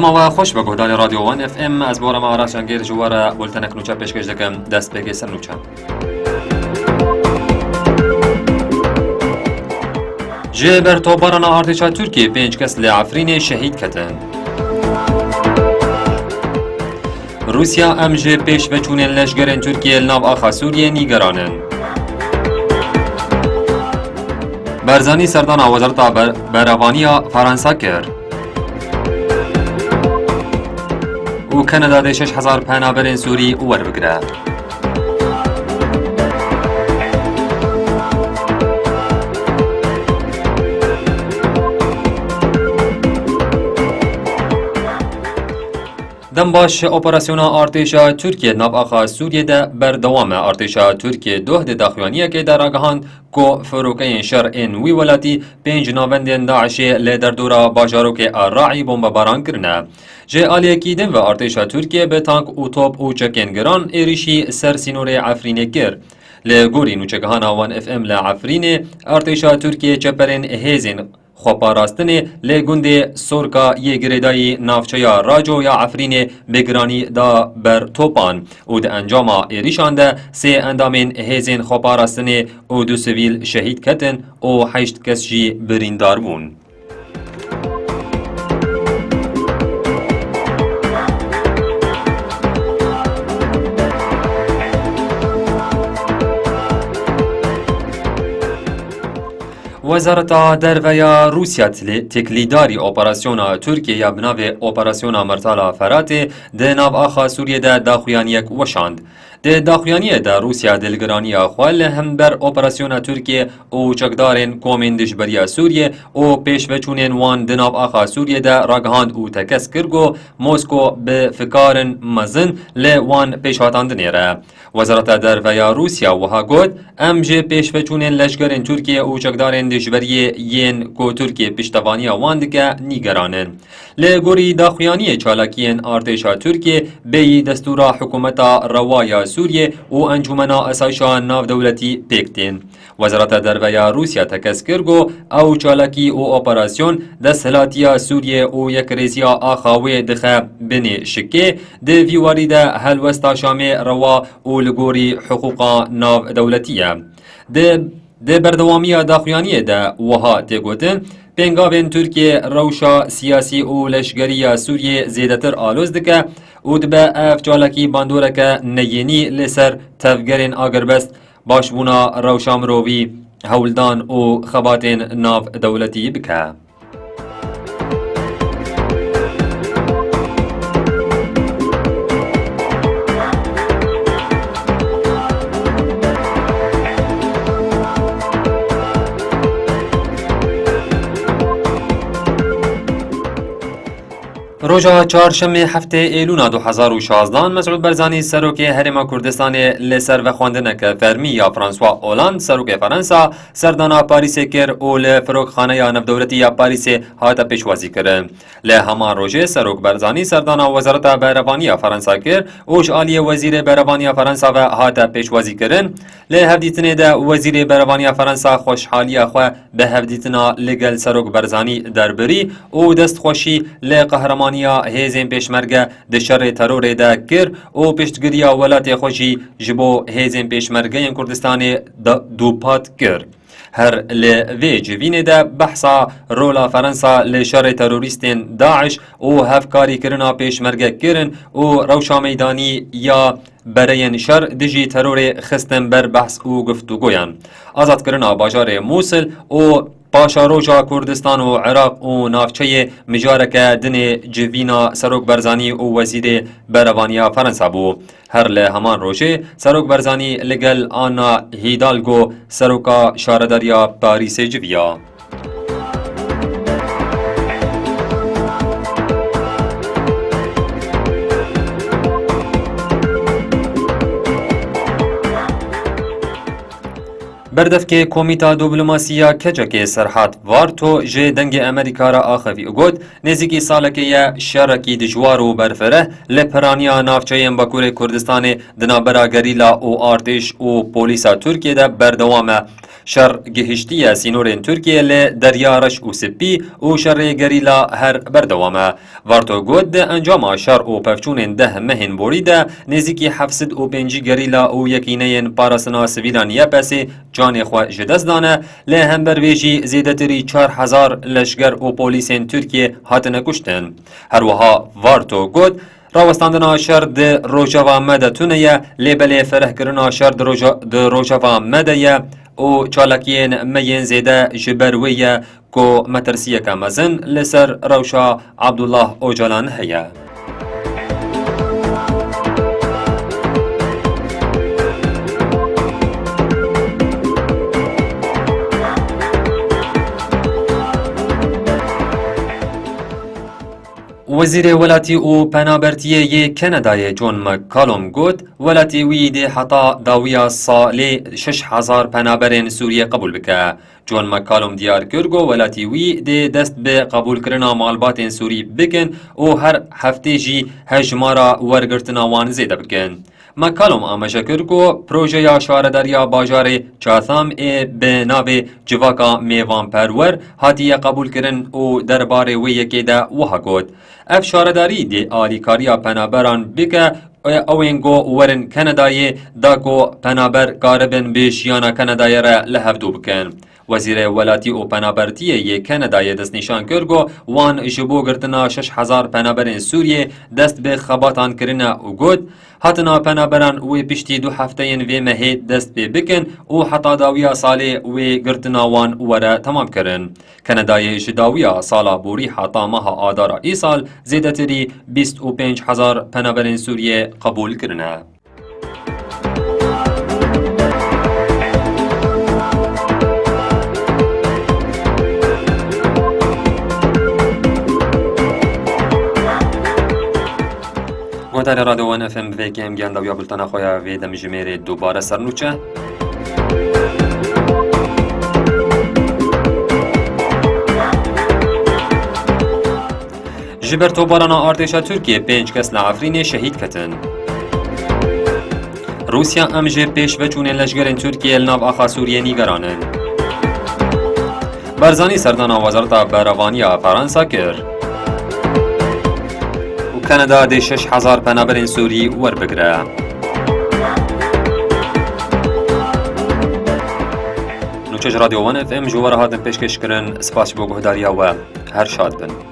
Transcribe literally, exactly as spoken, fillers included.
Ma we xweş be guhdarê Radyo One F M, ez Borama Araş Cengêr ji we re bultenek nûçe pêşkêş dikim. Dest pê ke ser nûçe. Ji ber topbarana artêşa Tirkiyê pênc kes li Efrînê şehîd ketin. Rûsya: Em ji pêşveçûnên leşgerên Tirkiyê li nav axa Sûriyê nîgeran in. Barzanî serdana Wezareta Ber-, Berevaniya Fransa kir. Û Kanada dê şeş hezar penaberên Sûrî werbigire. Dem baş, operasyona artêşa Tirkiye di nav axa Sûriyê de berdewam e. Artêşa Tirkiye doh di daxuyaniyekê de ragihand ku firokeyên şer ên wî welatî pênc navendên DAIŞê li derdora bajarokê Erraî bombebaran kirine. Ji aliyekî din ve artêşa Tirkiye bi tank û top û çekên giran êrîşî ser sînorê Efrînê kir. Li gorî nûçegihana One F M li Efrînê, artêşa Tirkiye çeperên hêzên xweparastinê li gundê Sorka yê girêdayî navçeya Raco ya Efrînê bi giranî da ber topan û di encama êrîşan de sê endamên hêzên xweparastinê û du sivîl şehîd ketin û heşt kes jî birîndar bûn. Wezareta Derve ya Rûsya tilê-, têkilîdarî operasyona Tirkiye ya bi navê Operasyona Mertala Feratê di nav axa Sûriyê de daxuyaniyek weşand. Di daxuyaniyê de Rûsya dilgiraniya xwe li hember operasyona Tirkiye û çekdarên komên dijberiya Sûriyê û pêşveçûnên wan di nav axa Sûriyê de ragihand û tekez kir ku Mosko bi fikarin mezin li wan pêşhatandinê re. Wezareta Derve ya Rûsya wiha got: Em ji pêşveçûnên leşgerên Tirkiye û çekdarên dijberiyê yên ku Tirkiye piştevaniya wan dike nîgeran in. Li gorî daxuyaniyê çalakiyên artêşa Tirkiye bêyî destûra hikûmeta rewa ya Sûriyê û Encûmena Esayişa Navdewletî pêk tên. Wezareta Derve ya Rûsya tekez kir ku ew çalakî û operasyon desthilatiya Sûriyê û yekrêziya axa wê dixe binê şikê, di vî warî de helwesta Şamê rewa û li gorî hiqûqa navdewletî ye. Di Di berdewamiya daxuyaniyê de wiha tê gotin, pêngavên Tirkiye rewşa siyasî û leşkerî ya Sûriyê zêdetir aloz dike û dibe ev çalakî bandoreke neyênî li ser tevgerên agirbest, başbûna rewşa mirovî, hewldan û xebatên navdewletî bike. Roja çarşemê heftê Êlûna du hezar û şazdehan, Mesûd Barzanî, Serokê Herêma Kurdistanê, li ser vexwendineke fermî ya François Hollande, Serokê Fransa, serdana Parîsê kir û li Firokxaneya Navdewletî ya Parîsê hate pêşwazîkirin. Li heman rojê Serok Barzanî serdana Wezareta Berevaniya Fransa kir û ji aliyê Wezîrê Berevaniya Fransa ve hate pêşwazîkirin. Li hevdîtinê de Wezîrê Berevaniya Fransa xweşhaliya xwe bi hevdîtina li gel Serok Barzanî derbirî û destxweşî li qehremaniya hêzên pêşmerge di şerê terorê de kir û piştgiriya welatê xwe jî ji bo hêzên pêşmergeyên Kurdistanê da-, dûpat kir. Her li vê civînê de behsa rola Fransa li şerê terorîstên DAIŞ û hevkarîkirina pêşmerge kirin û rewşa meydanî ya bereyên şer dijî terorê xistin ber behs û guftûgoyan. Azadkirina bajarê Mûsil û paşeroja Kurdistan û Iraq û navçeyê mijareke dinê civîna Serok Barzanî û Wezîrê Berevaniya Fransa bû. Her li heman rojê Serok Barzanî li gel Anna Hidalgo, Seroka Şaredariya Parîsê civiya. Berdevkê Komîta Dîplomasî ya KCKê Serhat Varto ji Dengê Amerîka re axivî û got, nêzîkî salekê ye şerekî dijwar û berfireh li piraniya navçeyên Bakurê Kurdistanê di navbera gerîla û artêş û polîsa Tirkiyê de berdewam e. Şer gihiştiye sînorên Tirkiyê li Derya Reş û Spî û şerê gerîla her berdewam e. Varto got, di encama şer û pevçûnên deh mehên borî de nêzîkî heft sed û pêncî gerîla û yekîneyên parastina sivîlan Y P S'ê canê xwe ji dest dane, li hember vê jî zêdetirî çar hezar leşger û polîsên Tirkiyê hatine kuştin. Her wiha Varto got, rawestandina şer di rojeva me de tune ye, lê belê firehkirina şer di roja-, di rojeva me de ye û çalakiyên me yên zêde ji ber wê ye ku metirsiyeke mezin li ser rewşa Abdullah Ocalan heye. Wezîrê Welatî û Penabertiyê yê Kanadayê John McCallum got, welatî wî dê heta dawiya salê şeş hezar penaberên Sûriyê qebûl bike. John McCallum diyar kir ku welatî wî dê dest bi qebûlkirina malbatên Sûrî bikin û her heftê jî hejmara wergirtina wan zêde bikin. McCallum amaje kir ku projeya şaredariya bajarê Chatham ê bi navê Civaka Mêvanperwer hatiye qebûlkirin û derbarê wê yekê de wiha got, ev şaredarî dê alîkariya penaberan bike, ewên ku werin Kanadayê da ku penaber karibin bi jiyana Kanadayê re li hevdû bikin. Wezîrê Welatî û Penabertiyê yê Kanadayê destnîşan kir ku wan ji bo girtina şeş hezar penaberên Sûriyê dest bi xebatan kirine û got, hatina penaberan wê piştî du hefteyên vê mehê dest pê bikin û heta dawiya salê wê girtina wan were temamkirin. Kanadayê ji dawiya sala borî heta meha Adara îsal zêdetirî bîst û pênc hezar penaberên Sûriyê qebûl kirine. Guhdarê Radyo One F M, bi vê yekê em gihan dawiya bultena xwe ya vê demjimêrê dubare sernûçe. Ji ber topbarana artêşa Tirkiyê pênc kes li Efrînê şehîd ketin. Rûsya em ji pêşveçûnên leşgerên Tirkiyê li nav axa Sûriyê nîgeran in. Barzanî serdana Wezareta Berevaniya Fransa kir. Û Kanada dê şeş hezar penaberên Sûrî werbigire. Nûçe ji Radyo One F M ji we re hatin pêşkêşkirin. Spas ji bo guhdariya we. Her şad bin.